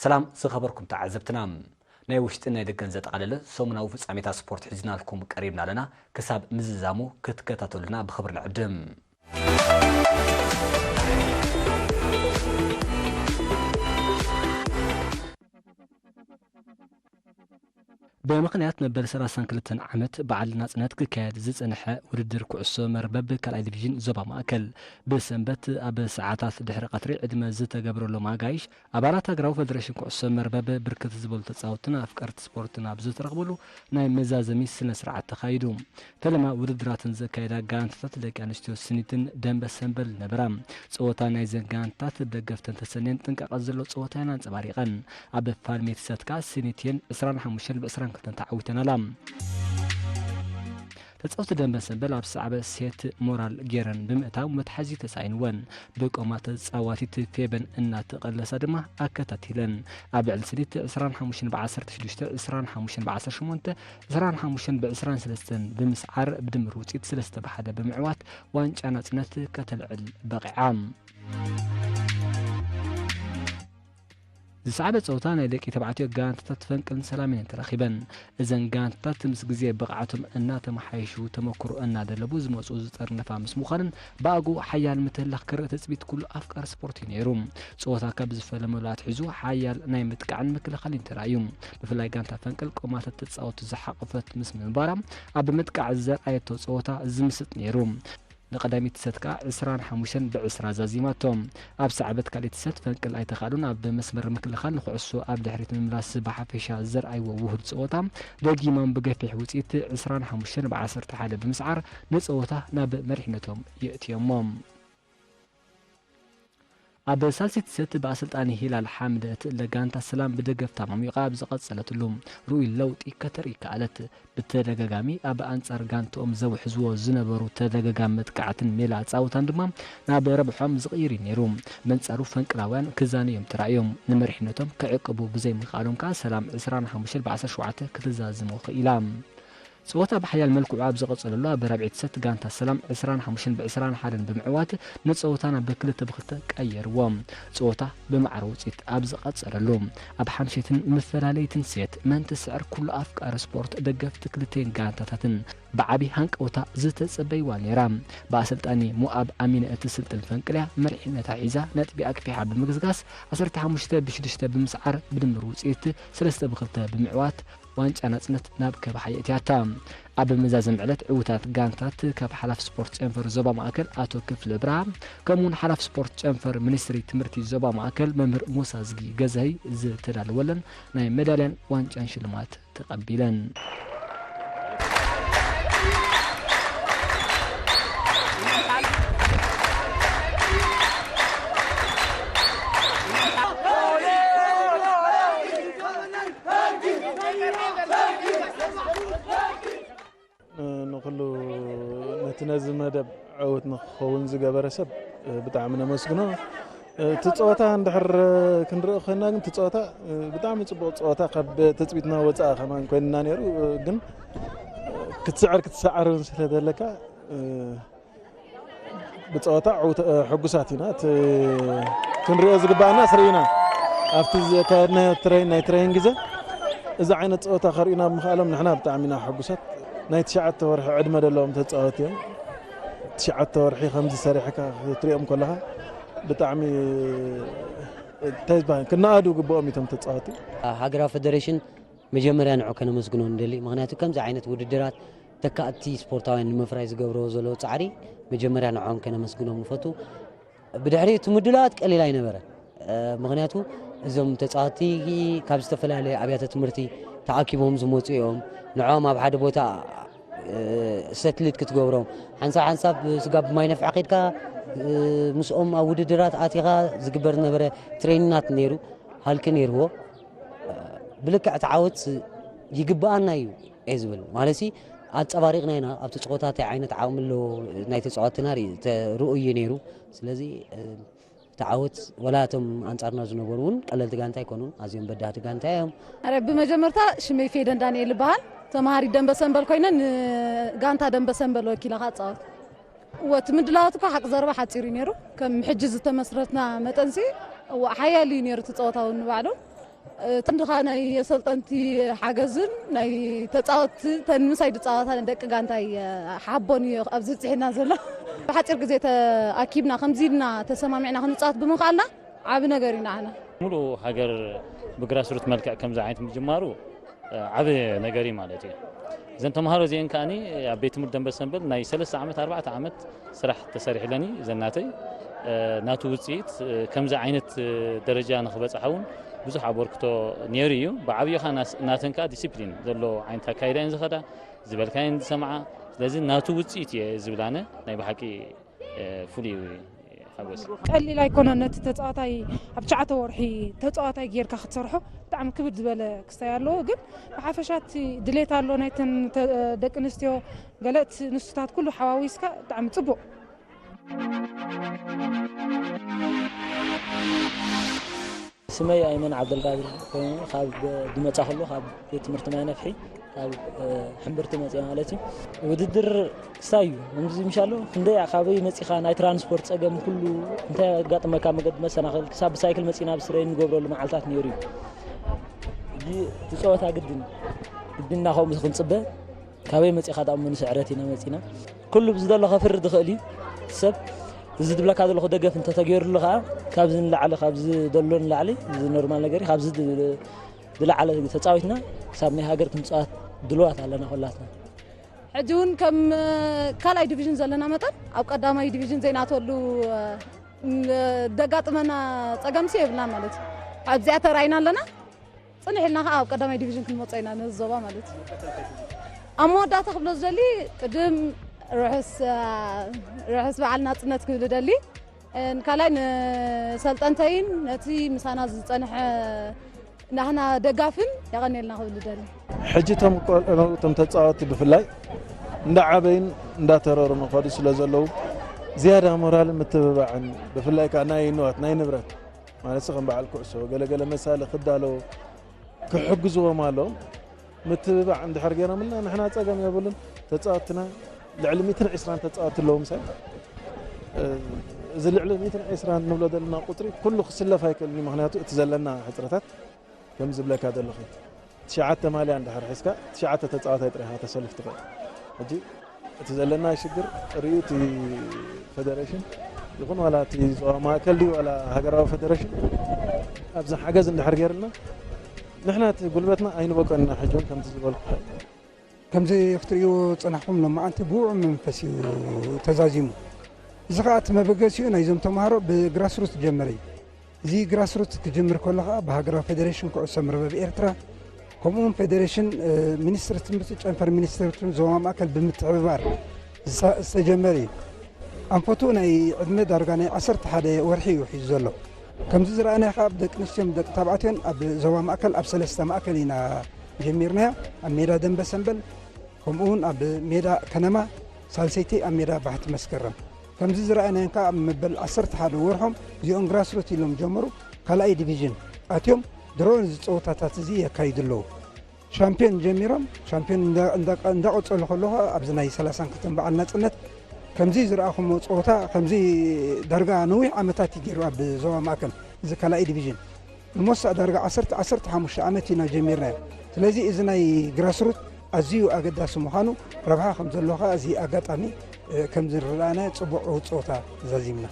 ሰላም ዝኸበርኩም ተዓዘብትና፣ ናይ ውሽጥን ናይ ደገን ዘጠቓለለ ሰሙናዊ ፍጻሜታት ስፖርት ሒዝናልኩም ቀሪብና ኣለና። ክሳብ ምዝዛሙ ክትከታተሉና ብኽብሪ ንዕድም። ብምኽንያት መበል ሰላሳን ክልተን ዓመት በዓል ናጽነት ክካየድ ዝጸንሐ ውድድር ኩዕሶ መርበብ ካልኣይ ዲቪዥን ዞባ ማእከል ብሰንበት ኣብ ሰዓታት ድሕሪ ቀትሪ ዕድመ ዝተገብረሎም ኣጋይሽ ኣባላት ሃገራዊ ፈደረሽን ኩዕሶ መርበብ ብርክት ዝበሉ ተጻወትን ኣፍቀርቲ ስፖርትን ኣብ ዝተረኽብሉ ናይ መዛዘሚ ስነ ስርዓት ተኻይዱ። ፈለማ ውድድራትን ዘካየዳ ጋንታታት ደቂ ኣንስትዮ ስኒትን ደንበ ሰንበል ነበራ። ጸወታ ናይዘን ጋንታታት ብደገፍተን ተሰንየን ጥንቃቐ ዘለዎ ጸወታ እየን ኣንጸባሪቐን። ኣብ ፋልሜት ሰት ከኣ ስኒት እየን ዕስራን ሓሙሽተን ብ ዕስራን ክልተን ተዓዊተን ኣላ። ተጻወቲ ደንበ ሰንበል ኣብ ሳዕበ ሴት ሞራል ጌረን ብምእታው መትሓዚ ተሳኢንወን። ብቆማ ተጻዋቲት ፌበን እናተቐለሳ ድማ ኣከታቲለን። ኣብ ልዕሊ ስኒት ዕስራን ሓሙሽተን ብ ዓሰርተ ሽዱሽተ፣ ዕስራን ሓሙሽተን ብ ዓሰርተ ሸሞንተ፣ ዕስራን ሓሙሽተን ብ ዕስራን ሰለስተን ብምስዓር ብድምር ውጽኢት ሰለስተ ብ ሓደ ብምዕዋት ዋንጫ ናጽነት ከተልዕል በቒዓ። ዝሰዓበ ጸወታ ናይ ደቂ ተባዕትዮ ጋንታታት ፈንቅልን ሰላምን እየን ተራኺበን። እዘን ጋንታታት ምስ ግዜ ብቕዓቶም እናተመሓየሹ ተመክሮ እናደለቡ ዝመጹ ዝጠርነፋ ምስ ምዃነን ብኣግኡ ሓያል ምትህልላኽ ክርኢ ትጽቢት ኩሉ ኣፍቃሪ ስፖርት እዩ ነይሩ። ጸወታ ካብ ዝፈለመሉ ኣትሒዙ ሓያል ናይ ምጥቃዕን ምክልኻልን ተራእዩ። ብፍላይ ጋንታ ፈንቅል ቆማታት ተጻወቱ ዝሓቖፈት ምስ ምንባራ ኣብ ምጥቃዕ ዘርኣየቶ ጸወታ ዝምስጥ ነይሩ። ንቐዳሚት ሰት ከኣ ዕስራን ሓሙሽተን ብ ዕስራ ዛዚማቶ። ኣብ ሳዕበት ካልኣይቲ ሰት ፈንቅል ኣይተኻእሉን። ኣብ መስመር ምክልኻል ንኩዕሶ ኣብ ድሕሪት ምምላስ ብሓፈሻ ዘርኣይዎ ውሁድ ጸወታ ደጊሞም ብገፊሕ ውጽኢት ዕስራን ሓሙሽተን ብ ዓሰርተ ሓደ ብምስዓር ንጸወታ ናብ መሪሕነቶም የእትዮሞ። ኣብ ሳልሲት ሰት ብኣሰልጣኒ ሂላል ሓምድ እትእለ ጋንታ ሰላም ብደገፍ ተማሚቓ ኣብ ዝቐጸለትሉ ርኡይ ለውጢ ከተርኢ ከኣለት። ብተደጋጋሚ ኣብ ኣንጻር ጋንትኦም ዘውሕዝዎ ዝነበሩ ተደጋጋሚ መጥቃዕትን ሜላ ኣጻውታን ድማ ናብ ረብሖም ዝቕይር እዩ ነይሩ። በንጻሩ ፈንቅላውያን ክዛነዮም ተራእዮም። ንመሪሕነቶም ክዕቅቡ ብዘይምኽኣሎም ከኣ ሰላም ዕስራን ሓሙሽተን ብ ዓሰርተ ሸውዓተ ክትዛዝሞ ክኢላ። ጸወታ ብሓያል መልክዑ ኣብ ዝቐጸለሉ ኣብ ራብዒት ሰት ጋንታ ሰላም ዕስራን ሓሙሽተን ብ ዕስራን ሓደን ብምዕዋት ንጸወታ ናብ ክልተ ብ ክልተ ቀየርዎ። ጸወታ ብማዕረ ውጽኢት ኣብ ዝቐጸለሉ ኣብ ሓምሸይትን መፈላለይትን ሴት መን ትስዕር ኩሉ ኣፍቃሪ ስፖርት ደገፍቲ ክልተን ጋንታታትን ብዓቢ ሃንቀውታ ዝተጸበይዋ ነይራ። ብኣሰልጣኒ ሞኣብ ኣሚነ እትስልጥን ፈንቅልያ መሪሕነታ ሒዛ ነጥቢ ኣክፊሓ ብምግስጋስ ዓሰርተ ሓሙሽተ ብ ሽዱሽተ ብምስዓር ብድምር ውጽኢት ሰለስተ ብ ክልተ ብምዕዋት ዋንጫ ናጽነት ናብ ከብሓ የእትያታ። ኣብ መዛዘም ዕለት ዕውታት ጋንታት ካብ ሓላፍ ስፖርት ጨንፈር ዞባ ማእከል ኣቶ ክፍለ ብርሃ ከምኡውን ሓላፍ ስፖርት ጨንፈር ሚኒስትሪ ትምህርቲ ዞባ ማእከል መምህር ሙሳ ዝጊ ገዛይ ዝተዳለወለን ናይ መዳልያን ዋንጫን ሽልማት ተቐቢለን። ንኹሉ ነቲ ነዚ መደብ ዕውት ንክኸውን ዝገበረ ሰብ ብጣዕሚ ነመስግኖ። እቲ ጸወታ እንድሕር ክንርኢ ኮይና ግን እቲ ጸወታ ብጣዕሚ ጽቡቕ ጸወታ ካብ ትጽቢትና ወጻኢ ከማን ኮይንና ነይሩ። ግን ክትስዕር ክትሰዓር እውን ስለ ዘለካ ብጸወታ ዕውት-፣ ሕጉሳት ኢና። እቲ ክንሪኦ ዝግባኣና ስርኢና ኣብቲ ዘካየድናዮ ትሬን፣ ናይ ትሬን ግዜ እዚ ዓይነት ጸወታ ከርእዩና ብምኽኣሎም ንሕና ብጣዕሚ ኢና ሕጉሳት። ናይ ትሽዓተ ወርሒ ዕድመ ዘለዎም ተጻወቲ እዮም። ትሽዓተ ወርሒ ከምዚ ሰሪሕካ ክትሪኦም ከለኻ ብጣዕሚ እንታይ ዝበሃል ክነኣዱ ግብኦም እቶም ተጻወቲ። ሃገራዊ ፈደሬሽን መጀመርያ ንዑ ከነመስግኖ ንደሊ። ምኽንያቱ ከምዚ ዓይነት ውድድራት ተካእቲ ስፖርታውያን ንምፍራይ ዝገብርዎ ዘለዉ ጻዕሪ መጀመርያ ንዖም ከነመስግኖም ንፈቱ። ብድሕሪ እቲ ምድላዋት ቀሊል ኣይነበረ። እ፣ ምኽንያቱ እዞም ተጻወትቲ ካብ ዝተፈላለዩ ኣብያተ ትምህርቲ ተኣኪቦም ዝመጹ እዮም። ንዖም ኣብ ሓደ ቦታ፣ እ፣ ሰትልት ክትገብሮም፣ ሓንሳብ ሓንሳብ ስጋብ ማይ ነፍዕ ከድካ፣ እ፣ ምስኦም ኣብ ውድድራት ኣቲኻ ዝግበር ዝነበረ ትሬኒናት ነይሩ፣ ሃልኪ ነይርዎ። ብልክዕ እቲ ዓወት ይግብኣና እዩ እየ ዝብል። ማለትሲ ኣንጸባሪቕና ኢና። ኣብቲ ጸወታ እንታይ ዓይነት ዓቕሚ ኣለዎ ናይ ተጻወትና ርኢ-፣ ተ-፣ ርኡይ እዩ ነይሩ። ስለዚ፣ እ፣ እቲ ዓወት ወላ እቶም ኣንጻርና ዝነበሩ እውን ቀለልቲ ጋንታ ኣይኮኑን። ኣዝዮም በዳህቲ ጋንታ እዮም። ኣረ፣ ብመጀመርታ ሽመይ ፌደን ዳንኤል ይበሃል። ተማሃሪት ደንበ ሰንበል ኮይነ ንጋንታ ደንበ ሰንበል ወኪለ ኸኣ እጻወት። እወ፣ እቲ ምድላዋት እኳ ሓቂ ዘረባ ሓጺር እዩ ነይሩ። ከም ሕጂ ዝተመስረትና መጠንሲ፣ እወ፣ ሓያል እዩ ነይሩ እቲ ጸወታ እውን ንባዕሉ። ትንድኻ ናይ ኣሰልጠንቲ ሓገዝን ናይ ተጻወትቲ ተን ምሳይ ዝጻወታ ደቂ ጋንታይ ሓቦን እዩ ኣብዚ ብጽሒና ዘሎ። ብሓጺር ግዜ ተኣኪብና ከምዚ ኢልና ተሰማሚዕና ክንጻወት ብምኽኣልና ዓቢ ነገር እዩ ንዓና። ሙሉእ ሃገር ብግራስሩት መልክዕ ከምዚ ዓይነት ምጅማሩ ዓቢ ነገር እዩ ማለት እዩ። እዘን ተምሃሮ እዚአን ከኣኒ ኣብ ቤት ትምህርቲ ደንበ ሰንበል ናይ ሰለስተ ዓመት ኣርባዕተ ዓመት ስራሕ ተሰሪሕለኒ ዘናተይ ናቱ ውፅኢት ከምዚ ዓይነት ደረጃ ንክበፅሓ እውን ብዙሕ ኣበርክቶ ነይሩ እዩ። ብዓብይኻ ናተን ከዓ ዲሲፕሊን ዘለዎ ዓይነት ኣካይዳ እየን ዝኸዳ ዝበልካየን ዝሰምዓ። ስለዚ ናቱ ውፅኢት እየ ዝብላነ ናይ ብሓቂ ፍሉይ ሓጎስ። ቀሊል ኣይኮነን። ነቲ ተፃዋታይ ኣብ ትሽዓተ ወርሒ ተፃዋታይ ጌርካ ክትሰርሖ ብጣዕሚ ክብድ ዝበለ ክስታይ ኣለዎ። ግን ብሓፈሻ እቲ ድሌት ኣሎ ናይተን ደቂ ኣንስትዮ ገለ እቲ ንሱታት ኩሉ ሓዋዊስካ ብጣዕሚ ፅቡቕ። ስመይ ኣይመን ዓብደልቃድር ኮይኑ ካብ ድመፃ ከሎ ካብ ቤት ትምህርቲ ማይ ነፍሒ ካብ ሕምብርቲ መፅያ ማለት እዩ። ውድድር ክስታይ እዩ። ከምዚ ምሻሎ ክንደይ ካበይ መፂኻ ናይ ትራንስፖርት ፀገም ኩሉ እንታይ ኣጋጥመካ መገዲ መሰናኽል ክሳብ ብሳይክል መፂና ብስረይ ንገብረሉ መዓልታት ነይሩ እዩ። ሕጂ እቲ ፀወታ ግድን ግድና ከምኡ ክንፅበ ካበይ መፂኻ ዳኣ እሞ ንስዕረት ኢና መፂና። ኩሉ ብዝደሎ ከፍርድ ይኽእል እዩ ሰብ። እዚ ዝብለካ ዘለኹ ደገፍ እንተተገይሩሉ ከዓ ካብዚ ንላዕሊ ካብዚ ደሎ ንላዕሊ እዚ ኖርማል ነገር እዩ። ካብዚ ዝለዓለ ተፃዊትና ክሳብ ናይ ሃገር ክንፃወት ድልዋት ኣለና ኩላትና። ሕጂ እውን ከም ካልኣይ ዲቪዥን ዘለና መጠን ኣብ ቀዳማይ ዲቪዥን ዘይናተሉ ደጋጥመና ፀገምሲ የብልና ማለት እዩ። ኣብዚኣ ተራኢና ኣለና። ፅንሕ ኢልና ከዓ ኣብ ቀዳማይ ዲቪዥን ክንመፀ ኢና ነዚ ዞባ ማለት እዩ። ኣብ መወዳእታ ክብሎ ዝደሊ ቅድም ርሑስ በዓል ናፅነት ክብል እደሊ። ካልኣይ ንሰልጠንተይን ነቲ ምሳና ዝፀንሐ ናህና ደጋፍን የቐንየልና ክብል እደሊ። ሕጂ እቶም ቆልዑ እቶም ተፃወትቲ ብፍላይ እንዳዓበዩን እንዳተረሩ ንኸዱ ስለ ዘለዉ ዝያዳ ሞራልን ምትብባዕን ብፍላይ ከዓ ናይ ንዋት ናይ ንብረት ማለት ከም በዓል ኩዕሶ ገለገለ መሳሊ ክዳለዉ ክሕግዝዎም ኣለዎም። ምትብባዕ እንድሕር ገይሮምልና ንሕና ፀገም የብሉን። ተፃወትና ልዕሊ ሚእትን ዕስራን ተፃወቲ ኣለዎም ሰብ እዚ ልዕሊ ሚእትን ዕስራን ንብሎ ዘለና ቁፅሪ ኩሉ ክስለፍ ኣይክእልን እዩ። ምክንያቱ እቲ ዘለና ሕፅረታት ከም ዝብለካ ዘለኹ ትሽዓተ ማልያ እንድሕር ሒዝካ ትሽዓተ ተፃዋታይ ጥራይ ኢኻ ተሰልፍ ትኽእል። ሕጂ እቲ ዘለና ሽግር ርእዩ እቲ ፈደሬሽን ይኹን ዋላ እቲ ዞባ ማእከል ድዩ ዋላ ሃገራዊ ፈደሬሽን ኣብዚ ሓገዝ እንድሕር ገይርልና ንሕና እቲ ጉልበትና ኣይንበቀና ሕጂ እውን ከምቲ ዝበልኩ ከምዚ ክትርእይዎ ዝጸናሕኩም ሎማዓንቲ ብውዑይ መንፈስ እዩ ተዛዚሙ። እዚ ኸኣ እቲ መበገሲኡ ናይዞም ተምሃሮ ብግራስሩት ዝጀመረ እዩ። እዚ ግራስሩት ክጅምር ከሎ ኸኣ ብሃገራዊ ፌደሬሽን ኩዕሶ መርበብ ኤርትራ ከምኡውን ፌደሬሽን ሚኒስትሪ ትምህርቲ ጨንፈር ሚኒስትሪ ትምህርቲ ዞባ ማእከል ብምትሕብባር ዝተጀመረ እዩ። ኣንፈቱ ናይ ዕድመ ዳርጋ ናይ ዓሰርተ ሓደ ወርሒ እዩ ሒዙ ዘሎ። ከምዚ ዝረኣናዮ ኸኣ ብደቂ ኣንስትዮን ደቂ ተባዕትዮን ኣብ ዞባ ማእከል ኣብ ሰለስተ ማእከል ኢና ጀሚርናዮ። ኣብ ሜዳ ደንበ ሰንበል ከምኡ እውን ኣብ ሜዳ ከነማ ሳልሰይቲ ኣብ ሜዳ ባሕቲ መስከረም ከምዚ ዝረኣናዮም ከዓ ኣብ መበል ዓሰርተ ሓደ ወርሖም እዚኦም ግራስሩት ኢሎም ጀመሩ ካልኣይ ዲቪዥን ኣትዮም ድሮ እዚ ፀወታታት እዚ የካይዱ ኣለዉ ሻምፒዮን ጀሚሮም ሻምፒዮን እንዳቀፀሉ ከለኹ ኣብዚ ናይ ሰላሳን ክልተን በዓል ናፅነት ከምዚ ዝረኣኹሞ ፀወታ ከምዚ ዳርጋ ነዊሕ ዓመታት እዩ ገይሩ ኣብ ዞባ ማእከል እዚ ካልኣይ ዲቪዥን ንሞሳእ ዳርጋ ዓሰርተ ዓሰርተ ሓሙሽተ ዓመት ኢና ጀሚርናዮ ስለዚ እዚ ናይ ግራስሩት ኣዝዩ ኣገዳሲ ምዃኑ ረብሓ ከም ዘለዎ ከዓ እዚ ኣጋጣሚ ከም ዝረኣናዮ ፅቡቕ ዕውት ፀወታ ዛዚምና።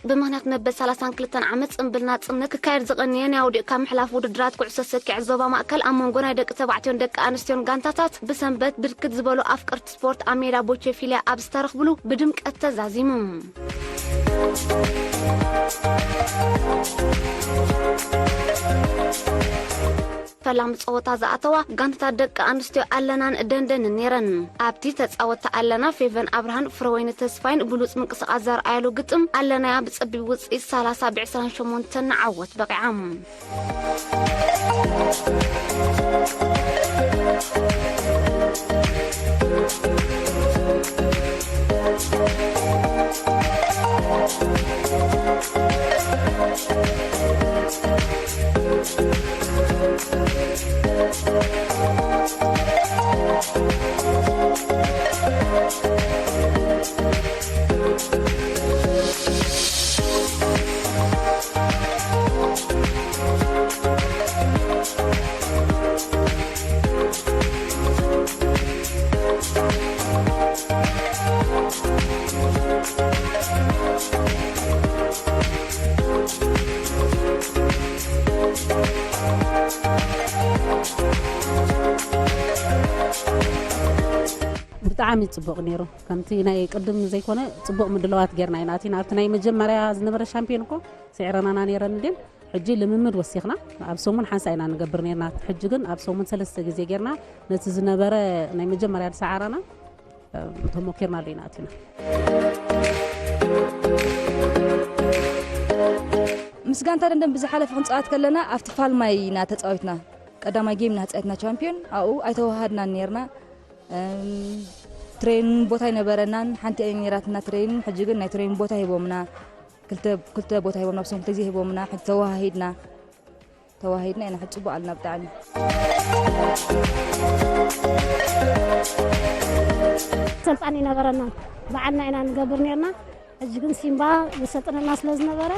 ብምኽንያት መበል ሰላሳን ክልተን ዓመት ጽምብል ናጽነት ክካየድ ዝቐነየ ናይ ኣውዲቕካ ምሕላፍ ውድድራት ኩዕሶ ሰኪዐት ዞባ ማእከል ኣብ መንጎ ናይ ደቂ ተባዕትዮን ደቂ ኣንስትዮን ጋንታታት ብሰንበት ብርክት ዝበሉ ኣፍቀርቲ ስፖርት ኣብ ሜዳ ቦቼፊልያ ኣብ ዝተረኽብሉ ብድምቀት ተዛዚሙ። ፈላሚ ጸወታ ዝኣተዋ ጋንታታት ደቂ ኣንስትዮ ኣለናን ደንደንን ነይረን። ኣብቲ ተጻወትቲ ኣለና ፌቨን ኣብርሃን ፍረወይኒ ተስፋይን ብሉጽ ምንቅስቓስ ዘርኣያሉ ግጥም ኣለናያ ብጸቢብ ውጽኢት ሰላሳ ብዕስራን ሸሞንተን ንዓወት በቒዓ። ብጣዕሚ ጽቡቕ ነይሩ። ከምቲ ናይ ቅድም ዘይኮነ ጽቡቕ ምድላዋት ጌርና ኢና። እቲ ናብቲ ናይ መጀመርያ ዝነበረ ሻምፒዮን እኮ ስዒረናና ነይረን፣ ግን ሕጂ ልምምድ ወሲኽና ኣብ ሰሙን ሓንሳእ ኢና ንገብር ነርና። ሕጂ ግን ኣብ ሰሙን ሰለስተ ግዜ ጌርና ነቲ ዝነበረ ናይ መጀመርያ ዝሰዓራና ተሞኪርናሉ ኢና ኣቲና። ምስ ጋንታ ደንደን ብዝሓለፈ ክንጻወት ከለና ኣብቲ ፋልማይ ኢና ተጻዊትና። ቀዳማይ ጌም ኢና ተጻዊትና ቻምፒዮን፣ ኣብኡ ኣይተወሃሃድናን ነርና። ትሬን ቦታ ኣይነበረናን፣ ሓንቲ እያ ነራትና ትሬን። ሕጂ ግን ናይ ትሬን ቦታ ሂቦምና፣ ክልተ ክልተ ቦታ ሂቦምና፣ ብሶም ክልተ ግዜ ሂቦምና። ሕጂ ተወሃሂድና ተወሃሂድና ኢና፣ ሕጂ ጽቡቕ ኣልና ብጣዕሚ። ሰልጣን ይነበረና፣ ባዕልና ኢና ንገብር ነርና። ሕጂ ግን ሲምባ ዘሰልጥነና ስለ ዝነበረ፣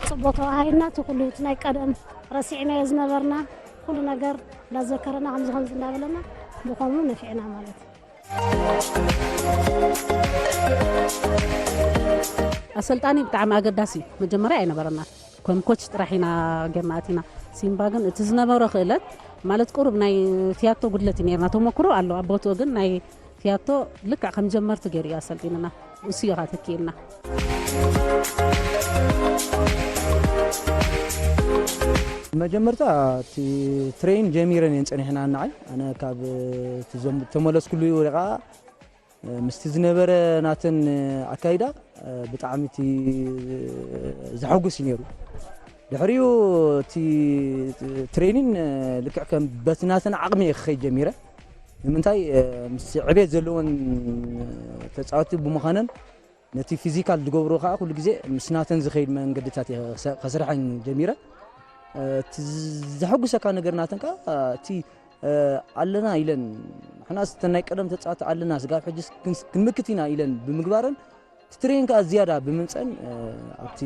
ጽቡቕ ተወሃሂድና። እቲ ኩሉ እቲ ናይ ቀደም ረሲዕናዮ ዝነበርና ኩሉ ነገር እንዳዘከረና፣ ከምዚ ከምዚ እንዳበለና፣ ብኸምኡ ነፊዕና ማለት እዩ። ኣሰልጣኒ ብጣዕሚ ኣገዳሲ እዩ። መጀመርያ ኣይነበረና፣ ከም ኮች ጥራሕ ኢና ጌርና ኣቲና። ሲምባ ግን እቲ ዝነበሮ ክእለት ማለት ቁሩብ ናይ ፊያቶ ጉድለት እዩ ነርና። ተሞክሮ ኣሎ ኣብ ቦትኡ፣ ግን ናይ ፊያቶ ልክዕ ከም ጀመርቲ ገይሩ እዩ ኣሰልጢንና። እሱ እዩ ተኪእና። መጀመርታ እቲ ትሬን ጀሚረን እየን ጸኒሕና። ንዓይ ኣነ ካብ እቲ ዘም- ተመለስኩሉ ወዲቓ ምስቲ ዝነበረ ናተን ኣካይዳ ብጣዕሚ እቲ ዘሐጉስ እዩ ነይሩ። ድሕሪኡ እቲ ትሬኒን ልክዕ ከም በቲ ናተን ዓቕሚ እየ ክኸይድ ጀሚረ። ንምንታይ ምስ ዕቤት ዘለወን ተፃወቲ ብምዃነን ነቲ ፊዚካል ዝገብሮ ከዓ ኩሉ ግዜ ምስ ናተን ዝኸይድ መንገድታት እየ ከሰ- ከስርሐን ጀሚረ። እቲ ዘሐጉሰካ ነገር ናተን ከዓ እቲ ኣለና ኢለን ንሕናስ እተን ናይ ቀደም ተፃወቲ ኣለና ስጋብ ሕጅስ ክንስ- ክንምክት ኢና ኢለን ብምግባረን እቲ ትሬን ከዓ ዝያዳ ብምምፀን ኣብቲ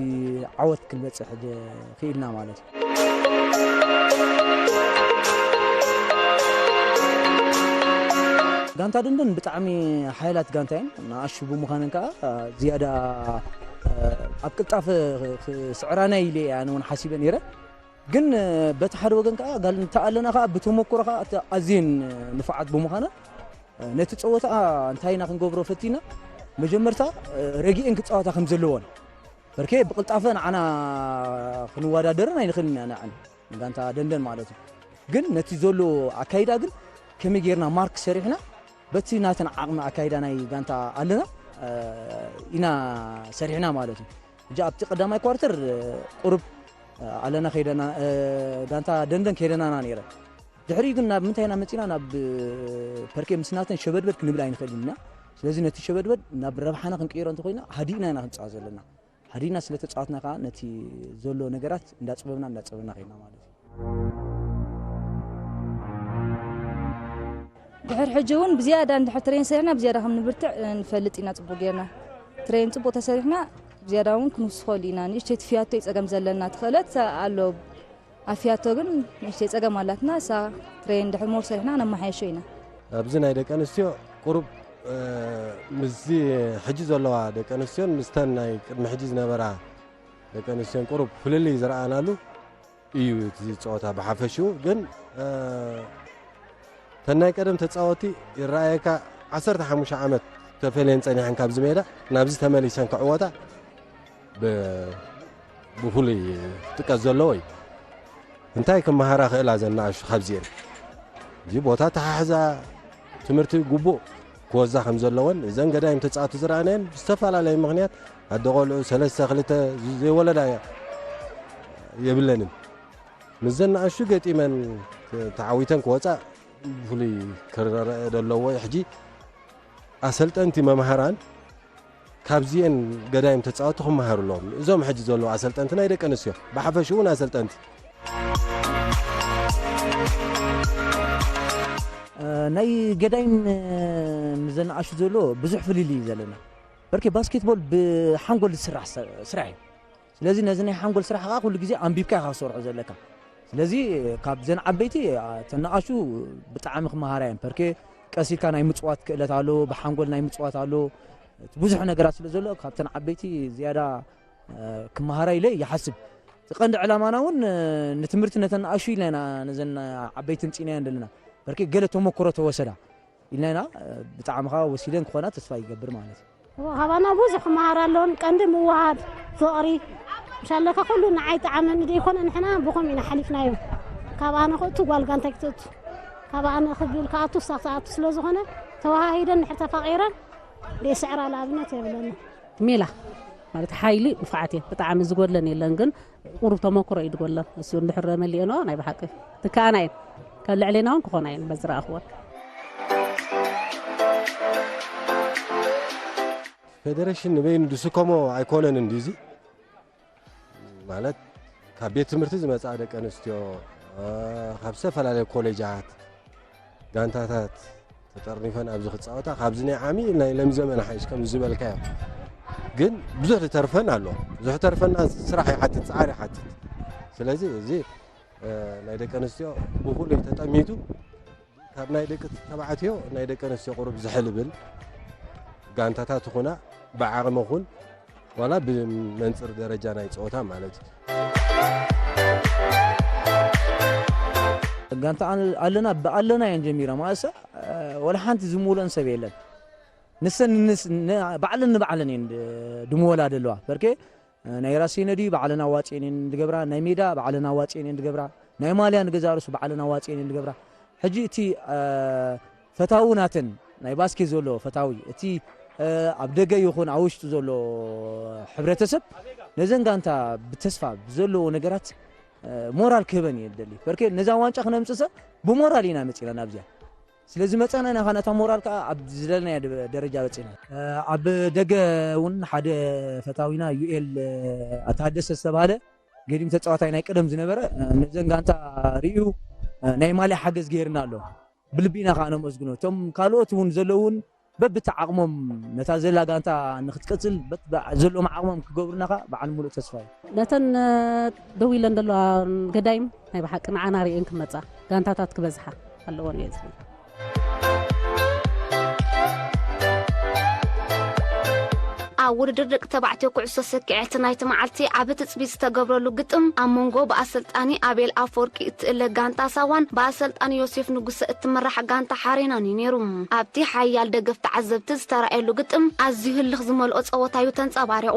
ዓወት ክንበፅሕ ጀ- ክኢልና ማለት እዩ። ጋንታ ደንደን ብጣዕሚ ሓያላት ጋንታ እየን። ንኣሹ ብምዃነን ከዓ ዝያዳ ኣብ ቅልጣፈ ክስዕራና ኢለ ኣነ እውን ሓሲበ ነይረ። ግን በቲ ሓደ ወገን ከዓ ጋንታ ኣለና ከዓ ብተመክሮ ከዓ እቲ ኣዝየን ንፉዓት ብምዃና ነቲ ፀወታኣ እንታይ ኢና ክንገብሮ ፈቲና መጀመርታ ረጊኤን ክፃወታ ከም ዘለዎን በርኬ ብቅልጣፈ ንዓና ክንወዳደርን ኣይንኽእልን ኢና ንዓን ንጋንታ ደንደን ማለት እዩ። ግን ነቲ ዘሎ ኣካይዳ ግን ከመይ ጌርና ማርክ ሰሪሕና በቲ ናተን ዓቕሚ ኣካይዳ ናይ ጋንታ ኣለና ኢና ሰሪሕና ማለት እዩ። እጃ ኣብቲ ቀዳማይ ኳርተር ቁሩብ ኣለና ከይደና ጋንታ ደንደን ከይደናና ነይረ። ድሕሪኡ ግን ናብ ምንታይ ኢና መፂና ናብ ፐርኬ ምስ ናተን ሸበድበድ ክንብል ኣይንኽእልን ኢና። ስለዚ ነቲ ሸበድበድ ናብ ረብሓና ክንቅይሮ እንተኮይና ሃዲእና ኢና ክንፃወት ዘለና። ሃዲእና ስለ ተፃወትና ከዓ ነቲ ዘሎ ነገራት እንዳፅበብና እንዳፅበብና ከይድና ማለት እዩ። ድሕር ሕጂ እውን ብዝያዳ እንድሕር ትሬን ሰሪሕና ብዝያዳ ከም ንብርትዕ ንፈልጥ ኢና። ፅቡቅ ጌርና ትሬን ፅቡቅ ተሰሪሕና ብዝያዳ እውን ክንውስኸሉ ኢና። ንእሽተይ ትፍያቶ እዩ ፀገም ዘለና ትኽእለት ኣሎ ኣፍያቶ ግን ንእሽተይ ጸገም ኣላትና። እሳ ትሬን ድሕር ሞር ሰሪሕና ነመሓየሾ ኢና። ኣብዚ ናይ ደቂ ኣንስትዮ ቁሩብ ምስዚ ሕጂ ዘለዋ ደቂ ኣንስትዮን ምስተን ናይ ቅድሚ ሕጂ ዝነበራ ደቂ ኣንስትዮን ቁሩብ ፍልልይ ዝረኣናሉ እዩ እቲ ጸወታ ብሓፈሽኡ። ግን ተን ናይ ቀደም ተጻወቲ ይረኣየካ ዓሰርተ ሓሙሽተ ዓመት ተፈልየን ጸኒሐን ካብዚ ሜዳ ናብዚ ተመሊሰን ክዕወታ ብፍሉይ ክጥቀስ ዘለዎ እዩ። እንታይ ክመሃራ ክእላ ዘናእሹ ካብዚኤን እዚ ቦታ ተሓሕዛ ትምህርቲ ግቡእ ክወዛ ከም ዘለወን እዘን ገዳይም ተፃወቲ ዝረኣናየን ብዝተፈላለየ ምክንያት ኣደ ቆልዑ ሰለስተ ክልተ ዘይወለዳ የብለንን። ምስ ዘናእሹ ገጢመን ተዓዊተን ክወፃ ብፍሉይ ክረአ ዘለዎ ሕጂ ኣሰልጠንቲ መምሃራን ካብዚኤን ገዳይም ተፃወቲ ክመሃሩ ኣለዎም። እዞም ሕጂ ዘለዉ ኣሰልጠንቲ ናይ ደቂ ኣንስትዮ ብሓፈሽኡ እውን ኣሰልጠንቲ ናይ ገዳይም ምዘናኣሹ ዘሎ ብዙሕ ፍልልይ እዩ ዘለና። በርኬ ባስኬትቦል ብሓንጎል ዝስራሕ ስራሕ እዩ። ስለዚ ነዚ ናይ ሓንጎል ስራሕ ከዓ ኩሉ ግዜ ኣንቢብካ ኢኻ ክሰርሖ ዘለካ። ስለዚ ካብዘን ዓበይቲ ተናኣሹ ብጣዕሚ ክመሃራ እየን። ፐርኬ ቀስ ኢልካ ናይ ምፅዋት ክእለት ኣሎ፣ ብሓንጎል ናይ ምፅዋት ኣሎ። እቲ ብዙሕ ነገራት ስለ ዘሎ ካብተን ዓበይቲ ዝያዳ ክመሃራ ኢለ ይሓስብ። እቲ ቀንዲ ዕላማና እውን ንትምህርቲ ነተን ንኣሹ ኢልና ኢና ነዘን ዓበይቲ ምፂናየን ዘለና። በርኬ ገለ ተመክሮ ተወሰዳ። ኢልና ኢና። ብጣዕሚ ከዓ ወሲደን ክኾና ተስፋ ይገብር ማለት እዩ። ካባና ብዙሕ ክመሃር ኣለዎን። ቀንዲ ምውሃድ፣ ፍቕሪ፣ ምሻለካ ኩሉ ንዓይ ጠዓመኒ ደይኮነ ንሕና ብኸም ኢና ሓሊፍናዮ። ካብ ኣነ ክእቱ ጓል ጋንታይ ክትእቱ፣ ካብ ኣነ ክብል ክኣቱ ክሳብ ትኣቱ ስለ ዝኾነ ተወሃሂደን ንሕር ተፋቒረን ደይስዕራ ንኣብነት የብለና። ሜላ ማለት ሓይሊ ንፉዓት እየን፣ ብጣዕሚ ዝጎድለን የለን፣ ግን ቁሩብ ተመክሮ እዩ ዝጎድለን። እሱ እንድሕር መሊእኖ ናይ ብሓቂ ትከኣና እየን፣ ካብ ልዕሌና እውን ክኾና እየን በዝረኣኽወን። ፌደሬሽን ንበይኑ ዝስከሞ ኣይኮነን እንዲ እዚ ማለት ካብ ቤት ትምህርቲ ዝመፃ ደቂ ኣንስትዮ ካብ ዝተፈላለዩ ኮሌጃት ጋንታታት ተጠርኒፈን ኣብዚ ክፃወታ ካብዚ ናይ ዓሚ ናይ ለምዘመን ሓይሽ ከም ዝበልካዮ ግን ብዙሕ ዝተርፈን ኣሎ። ብዙሕ ተርፈና ስራሕ ይሓትት፣ ፃዕሪ ይሓትት። ስለዚ እዚ ናይ ደቂ ኣንስትዮ ብኩሉ ተጠሚቱ ካብ ናይ ደቂ ተባዕትዮ ናይ ደቂ ኣንስትዮ ቁሩብ ዝሕልብል ጋንታታት ይኹና ብዓቕሚ ኹን ዋላ ብመንፅር ደረጃ ናይ ፀወታ ማለት እዩ። ጋንታ ኣለና ብኣለና እየን ጀሚራ ማእሳ ወላ ሓንቲ ዝምውለን ሰብ የለን። ንሰን ባዕለን ንባዕለን እየን ድምወላ ደለዋ በርኬ ናይ ራሴነ ድዩ ባዕለን ኣዋፅኤን እየን ዝገብራ፣ ናይ ሜዳ ባዕለን ኣዋፅኤን እየን ዝገብራ፣ ናይ ማልያ ንገዛ ርሱ ባዕለን ኣዋፅኤን እየን ዝገብራ። ሕጂ እቲ ፈታዊ ናተን ናይ ባስኬት ዘሎ ፈታዊ እቲ ኣብ ደገ ይኹን ኣብ ውሽጢ ዘሎ ሕብረተሰብ ነዘን ጋንታ ብተስፋ ብዘለዎ ነገራት ሞራል ክህበን እየ ደሊ በርኬ ነዛ ዋንጫ ክነምፅሰ ብሞራል ኢና መፂና ናብዚኣ ስለዚ መፀና ኢና ካን እታ ሞራል ከዓ ኣብ ዝደለናዮ ደረጃ በፂና ኣብ ደገ እውን ሓደ ፈታዊና ዩኤል ኣታደሰ ዝተባሃለ ገዲም ተፃዋታይ ናይ ቀደም ዝነበረ ነዘን ጋንታ ርእዩ ናይ ማልያ ሓገዝ ገይርና ኣሎ ብልቢና ከዓ ነመስግኖ እቶም ካልኦት እውን ዘለውን በብቲ ዓቕሞም ነታ ዘላ ጋንታ ንክትቀፅል ዘለዎም ዓቕሞም ክገብሩና ከዓ በዓል ሙሉእ ተስፋ እዩ። ነተን ደው ኢለን ዘለዋ ገዳይም ናይ ብሓቂ ንዓና ርእየን ክመፃ ጋንታታት ክበዝሓ ኣለዎን እየ ዝብል። ኣብ ውድድር ደቂ ተባዕትዮ ኩዕሶ ሰኪዐት ናይቲ መዓልቲ ዓቢ ትጽቢት ዝተገብረሉ ግጥም ኣብ መንጎ ብኣሰልጣኒ ኣቤል ኣፈወርቂ እትእለ ጋንታ ሳዋን ብኣሰልጣኒ ዮሴፍ ንጉሰ እትምራሕ ጋንታ ሓሬናን እዩ ነይሩ። ኣብቲ ሓያል ደገፍ ተዓዘብቲ ዝተራእየሉ ግጥም ኣዝዩ ህልኽ ዝመልኦ ጸወታዩ ተንጸባሪቑ።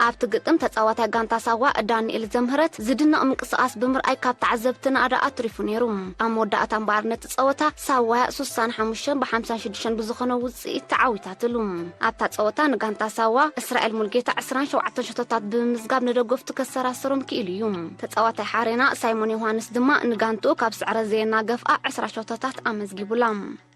ኣብቲ ግጥም ተጻዋታይ ጋንታ ሳዋ ዳንኤል ዘምህረት ዝድነቕ ምንቅስቓስ ብምርኣይ ካብ ተዓዘብቲ ናእዳ ኣትሪፉ ነይሩ። ኣብ መወዳእታ እምበኣር ነቲ ጸወታ ሳዋያ ሱሳን ሓሙሽተን ብሓምሳን ሽዱሽተን ብዝኾነ ውጽኢት ተዓዊታትሉ። ኣብታ ጸወታ ንጋንታ ሳዋ እስራኤል ሙልጌታ ዕስራን ሸውዓተን ሸቶታት ብምምዝጋብ ንደገፍቱ ከሰራስሮም ክኢሉ እዩ። ተጻዋታይ ሓሬና ሳይሞን ዮሃንስ ድማ ንጋንትኡ ካብ ስዕረት ዘየናገፍኣ ዕስራ ሸቶታት ኣመዝጊቡላ።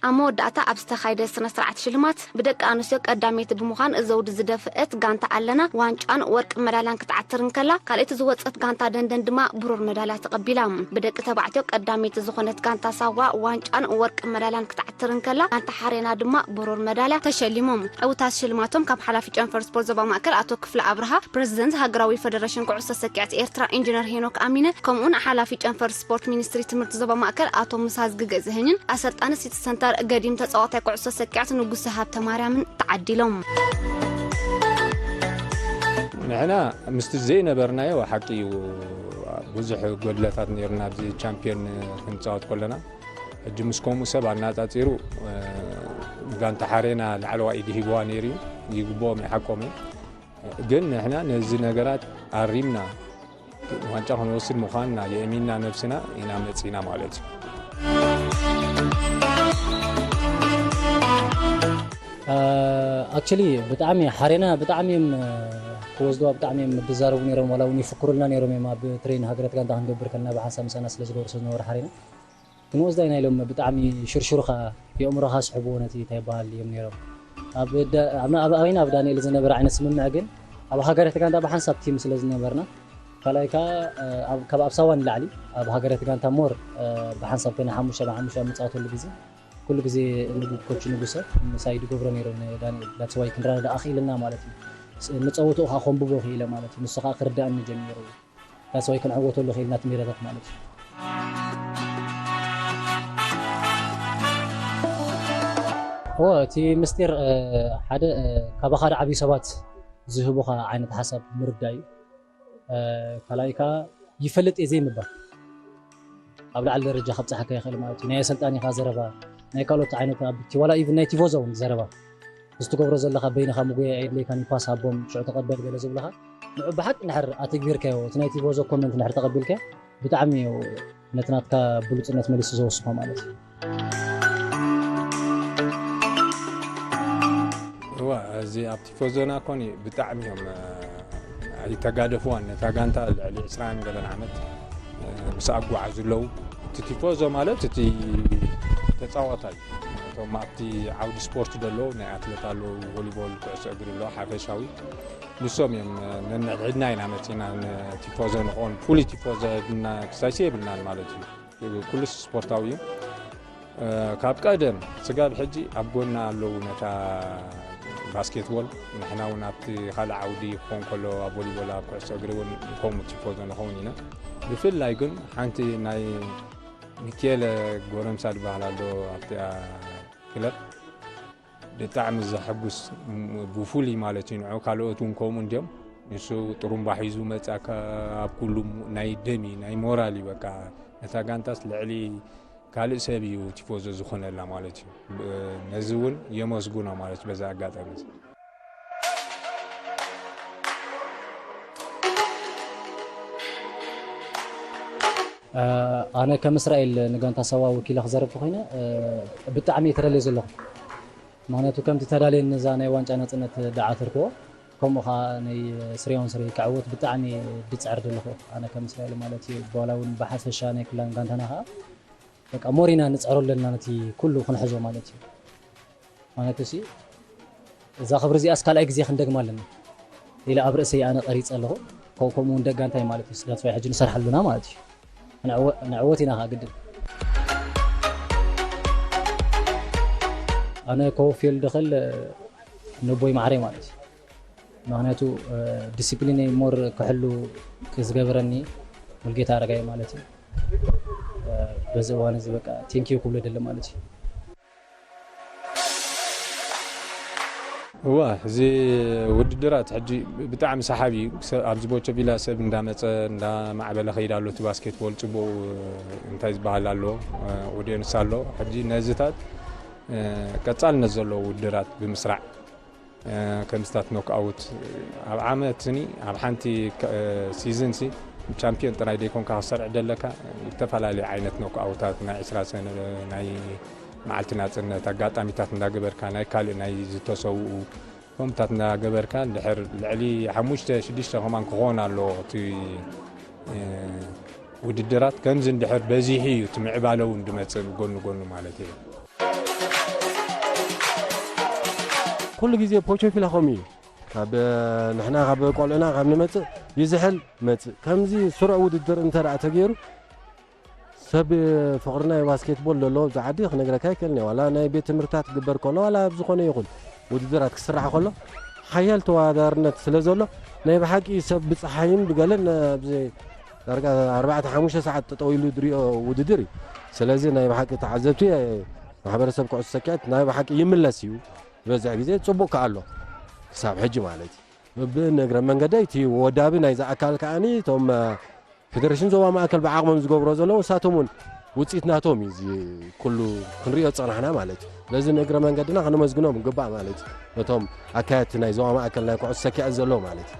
ኣብ መወዳእታ ኣብ ዝተኻየደ ስነ ስርዓት ሽልማት ብደቂ ኣንስትዮ ቀዳመይቲ ብምዃን ዘውዲ ዝደፍአት ጋንታ ኣለና ዋንጫን ወርቂ መዳልያን ክትዓትር እንከላ ካልኣይቲ ዝወፀት ጋንታ ደንደን ድማ ብሩር መዳልያ ተቐቢላ። ብደቂ ተባዕትዮ ቀዳመይቲ ዝኾነት ጋንታ ሳዋ ዋንጫን ወርቂ መዳልያን ክትዓትር እንከላ ጋንታ ሓሬና ድማ ብሩር መዳልያ ተሸሊሞም። ዕውታት ሽልማቶም ካብ ሓላፊ ጨንፈር ስፖርት ዞባ ማእከል ኣቶ ክፍለ ኣብርሃ፣ ፕረዚደንት ሃገራዊ ፈደረሽን ኩዕሶ ሰኪዐት ኤርትራ ኢንጂነር ሄኖክ ኣሚነ ከምኡውን ሓላፊ ጨንፈር ስፖርት ሚኒስትሪ ትምህርቲ ዞባ ማእከል ኣቶ ሙሳ ዝግገዝህኝን ኣሰልጣኒ ሲቲ ሰንተር ገዲም ተጻዋታይ ኩዕሶ ሰኪዐት ንጉሰ ሃብተማርያምን ተዓዲሎም። ንሕና ምስቲ ዘይነበርናዮ ሓቂ እዩ ብዙሕ ጎድለታት ነይሩና ኣብዚ ቻምፒዮን ክንፃወት ከለና ሕጂ ምስ ከምኡ ሰብ ኣናፃፂሩ ጋንታ ሓሬና ላዕለዋ ኢድ ሂብዋ ነይሩ እዩ ይግብኦም ይሓቆም እዩ ግን ንሕና ነዚ ነገራት ኣሪምና ዋንጫ ክንወስድ ምዃንና የእሚንና ነብስና ኢና መጺና ማለት እዩ። ኣክቹሊ ብጣዕሚ ሓሬና ብጣዕሚ እዮም ክወስድዋ ብጣዕሚ እዮም ዝዛረቡ ነይሮም ዋላ እውን ይፍክሩልና ነይሮም እዮም ኣብ ትሬን ሃገረት ጋንታ ክንገብር ከለና ብሓንሳብ ምሳና ስለ ዝገብሩ ስለ ዝነበሩ ሓሬና ክንወስዳ ኢና ኢሎም ብጣዕሚ ሽርሽሩኻ የእምሮኻ ስሕብዎ ነቲ እንታይ ይበሃል እዮም ነይሮም ኣብ ኣበይና ኣብ ዳንኤል ዝነበረ ዓይነት ስምምዕ ግን ኣብ ሃገረ ተጋንታ ብሓንሳብ ቲም ስለ ዝነበርና ካልኣይ ከዓ ካብ ኣብ ሳዋ ንላዕሊ ኣብ ሃገረ ተጋንታ ሞር ብሓንሳብ ኮይና ሓሙሽተ ብሓሙሽተ ኣብ መፃወተሉ ግዜ ኩሉ ግዜ ንጉ ኮች ንጉሰ ምሳይ ዝገብሮ ነይሩ ንዳንኤል that's why ክንረዳዳእ ክኢልና ማለት እዩ ንፀወትኡ ከዓ ከንብቦ ክኢለ ማለት እዩ ንሱ ከዓ ክርዳእኒ ጀሚሩ that's why ክንዕወተሉ ክኢልና እቲ ሜዳታት ማለት እዩ እወ እቲ ምስጢር ሓደ ካባኻ ዓብዪ ሰባት ዝህቡኻ ዓይነት ሓሳብ ምርዳእ እዩ ካልኣይ ከዓ ይፈልጥ እየ ዘይምባል ኣብ ላዕሊ ደረጃ ከብፅሓካ ይኽእል ማለት እዩ ናይ ኣሰልጣኒኻ ዘረባ ናይ ካልኦት ዓይነት ኣብቲ ዋላ ኢቭን ናይ ቲፎዞ እውን ዘረባ እዚ ትገብሮ ዘለኻ በይንኻ ምጉያይ ኣየድለይካን እዩ፣ ፓስ ሃቦም ሽዑ ተቐበል ገለ ዝብሉኻ ንዑ ብሓቂ እንድሕር ኣተግቢርካዮ እቲ ናይ ቲፎዞ ኮመንት እንድሕር ተቐቢልካዮ ብጣዕሚ እዩ ነቲ ናትካ ብሉፅነት መሊሱ ዘወስኾ ማለት እዩ። እዋ እዚ ኣብ ቲፎዞና ኮኒ ብጣዕሚ እዮም ኣይተጋደፍዋን ነታ ጋንታ ልዕሊ ዕስራን ገለን ዓመት ምስ ኣጓዓዙ ኣለዉ። እቲ ቲፎዞ ማለት እቲ ተፃዋታይ እቶም ኣብቲ ዓውዲ ስፖርት ዘለዉ ናይ ኣትለት ኣለዉ፣ ቮሊቦል፣ ኩዕሶ እግሪ ኣሎ ሓፈሻዊ ንሶም እዮም ነንሕድና ኢና መፂና ቲፎዞ ንኾን ፍሉይ ቲፎዞ የብልና ክሳይሲ የብልናን ማለት እዩ። ኩሉስ ስፖርታዊ እዩ። ካብ ቀደም ስጋብ ሕጂ ኣብ ጎና ኣለዉ ነታ ባስኬትቦል ንሕና እውን ኣብቲ ካልእ ዓውዲ ክኾን ከሎ ኣብ ቮሊቦል ኣብ ኩዕሶ እግሪ እውን ከምኡ ቲፎዞ ንኸውን ኢና። ብፍላይ ግን ሓንቲ ናይ ሚኬለ ጎረምሳ ዝበሃል ኣሎ ኣብቲ ክለብ ብጣዕሚ ዘሐጉስ ብፍሉይ ማለት እዩ ንዑ ካልኦት እውን ከምኡ እንዲዮም ንሱ ጥሩምባ ሒዙ መፃ ኣብ ኩሉ ናይ ደም እዩ ናይ ሞራል እዩ በቃ ነታ ጋንታስ ልዕሊ ካልእ ሰብ እዩ ቲፎዞ ዝኾነላ ማለት እዩ ነዚ እውን የመስጉኖ ማለት በዛ ኣጋጣሚ ኣነ ከም እስራኤል ንጋንታ ሳዋ ወኪለ ክዘረብ ተኮይነ ብጣዕሚ እየ ተደልየ ዘለኹ። ምክንያቱ ከምቲ ተዳልየ ነዛ ናይ ዋንጫ ናፅነት ደዓተርክዎ ከምኡ ከዓ ናይ ስሪዮን ስሪ ክዕወት ብጣዕሚ ድፅዕር ዘለኹ ኣነ ከም እስራኤል ማለት እዩ። በላ እውን ብሓፈሻ ናይ ክላን ጋንታና ከዓ በቃ ሞሪና ንፅዕሮ ኣለና ነቲ ኩሉ ክንሕዞ ማለት እዩ። ማለት ሲ እዛ ክብሪ እዚኣስ ካልኣይ ግዜ ክንደግማ ኣለና ኢለ ኣብ ርእሰይ ኣነ ቀሪፀ ኣለኹ። ከው ከምኡ እውን ደጋ እንታይ ማለት እዩ ስጋት ሕጂ ንሰርሓሉና ማለት እዩ። ንዕወት ኢና ከዓ ግድን ኣነ ከወፍየሉ ደኸል ነቦይ ማዕረይ ማለት እዩ። ምክንያቱ ዲስፕሊን ሞር ክሕሉ ዝገበረኒ ሙልጌታ ኣረጋይ ማለት እዩ። በዚ እዋን እዚ በቃ ቴንኪዩ ክብሎ ደለ ማለት እዩ። እዋ እዚ ውድድራት ሕጂ ብጣዕሚ ሰሓቢ እዩ። ኣብዚ ቦቸ ቪላ ሰብ እንዳመፀ እንዳማዕበለ ከይድ ኣሎ። እቲ ባስኬትቦል ፅቡቅ እንታይ ዝበሃል ኣሎ ኦዲየንስ ኣሎ። ሕጂ ነዚታት ቀፃልነት ዘለዎ ውድድራት ብምስራዕ ከምስታት ኖክኣውት ኣብ ዓመት ኒ ኣብ ሓንቲ ሲዝን ሲ ቻምፒዮን ጥራይ ደይኮንካ ክሰርዕ ደለካ ዝተፈላለዩ ዓይነት ኖክኣውታት ናይ ዕስራ ሰነ ናይ መዓልቲ ናፅነት ኣጋጣሚታት እንዳገበርካ ናይ ካልእ ናይ ዝተሰውኡ ከምታት እንዳገበርካ ድሕር ልዕሊ ሓሙሽተ ሽዱሽተ ከማን ክኾን ኣለዎ እቲ ውድድራት ከምዚ እንድሕር በዚሑ እዩ እቲ ምዕባለ እውን ድመፅእ ጎኒ ጎኒ ማለት እዩ። ኩሉ ግዜ ፖቾ ፊላ ከምኡ እዩ። ካብ ንሕና ካብ ቆልዕና ካብ ንመፅእ ይዝሕል መፅእ ከምዚ ስሩዕ ውድድር እንተ ደኣ ተገይሩ ሰብ ፍቕሪ ናይ ባስኬትቦል ዘሎ ኣብዚ ዓዲ ክነግረካ ይክእልን እየ። ዋላ ናይ ቤት ትምህርትታት ክግበር ከሎ ዋላ ኣብ ዝኾነ ይኹን ውድድራት ክስራሕ ከሎ ሓያል ተወዳዳርነት ስለ ዘሎ ናይ ብሓቂ ሰብ ብፀሓይን ብገለን ኣብዚ ዳርጋ ኣርባዕተ ሓሙሽተ ሰዓት ጠጠው ኢሉ ዝሪኦ ውድድር እዩ። ስለዚ ናይ ብሓቂ ተዓዘብቲ ማሕበረሰብ ኩዕሶ ሰኪዐት ናይ ብሓቂ ይምለስ እዩ ዝበዝሕ ግዜ ፅቡቅ ከኣ ኣሎ ክሳብ ሕጂ ማለት እዩ። ብንእግረ መንገደይ እቲ ወዳቢ ናይዚ ኣካል ከኣኒ እቶም ፌደሬሽን ዞባ ማእከል ብዓቕሞም ዝገብሮ ዘለዉ ንሳቶም እውን ውፅኢት ናቶም እዩ እዚ ኩሉ ክንሪኦ ዝፀናሕና ማለት እዩ። ስለዚ ንእግረ መንገድና ከነመስግኖም ይግባእ ማለት እዩ ነቶም ኣካየድቲ ናይ ዞባ ማእከል ናይ ኩዕሶ ሰኪዐት ዘለዉ ማለት እዩ።